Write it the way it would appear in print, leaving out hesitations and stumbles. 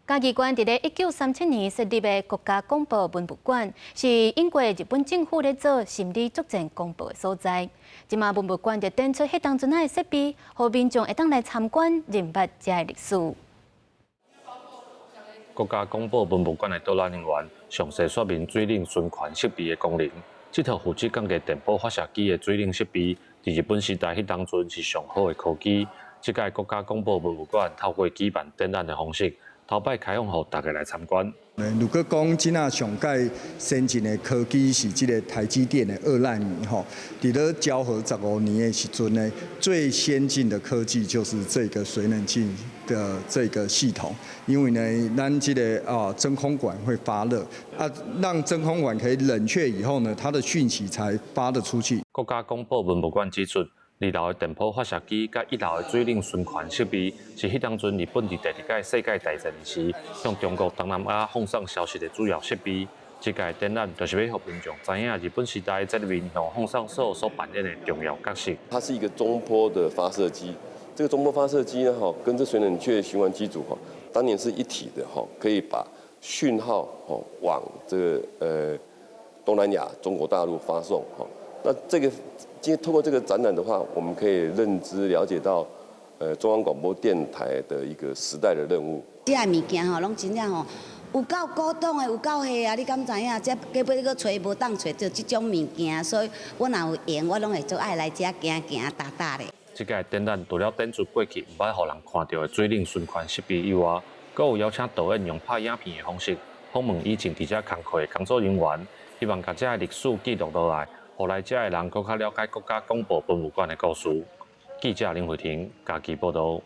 嘉義縣佇咧1937年設立的國家廣播文物館，是英國日本政府咧做心理作戰公報的所在。這馬文物館就展出彼當陣仔的設備，予民眾會當來參觀，認捌遮的歷史。國家廣播文物館的導覽人員詳細說明水冷循環設備的功能。這套負責降低電波發射機的水冷設備，佇日本時代彼當陣是上好的科技。這屆國家廣播文物館透過舉辦展覽的方式，頭擺開放予大家來參觀。如果講這馬上蓋先進的科技是這个台積電的2納米吼，佇咧昭和15年的時陣呢，最先進的科技就是這個水冷鏡的這個系統，因為呢，咱這个啊真空管會發熱，啊，讓真空管可以冷卻以後呢，它的訊息才發得出去。國家廣播文物館指出，二樓的電波發射機佮一樓的水冷循環設備，是彼當陣日本佇第二屆世界大戰時向中國東南亞放送消息的主要設備。這屆展覽就是欲予民眾知影日本時代這個面向放送所所扮演的重要角色。它是一個中波的發射機，這個中波發射機呢，哈，跟這水冷卻循環機組哈，當年是一體的哈，可以把訊號往這個東南亞、中國大陸發送哈。那這個今天透過這個展覽的話，我們可以認知了解到，中央廣播電台的一個時代的任務。這个物件吼，攏真正吼，有夠古董的，有夠貨啊！你敢知影？這計尾閣揣無當揣著這種物件，所以我若有閒，我攏會足愛來遮行行踏踏咧。這屆展覽除了展出過去毋捌予人看著的水冷循環設備以外，閣有邀請導演用拍影片的方式訪問以前佇遮工課的工作人員，希望共遮的歷史記錄落來，予來遮的人閣較了解國家廣播文物館的故事。記者林慧婷嘉義報導。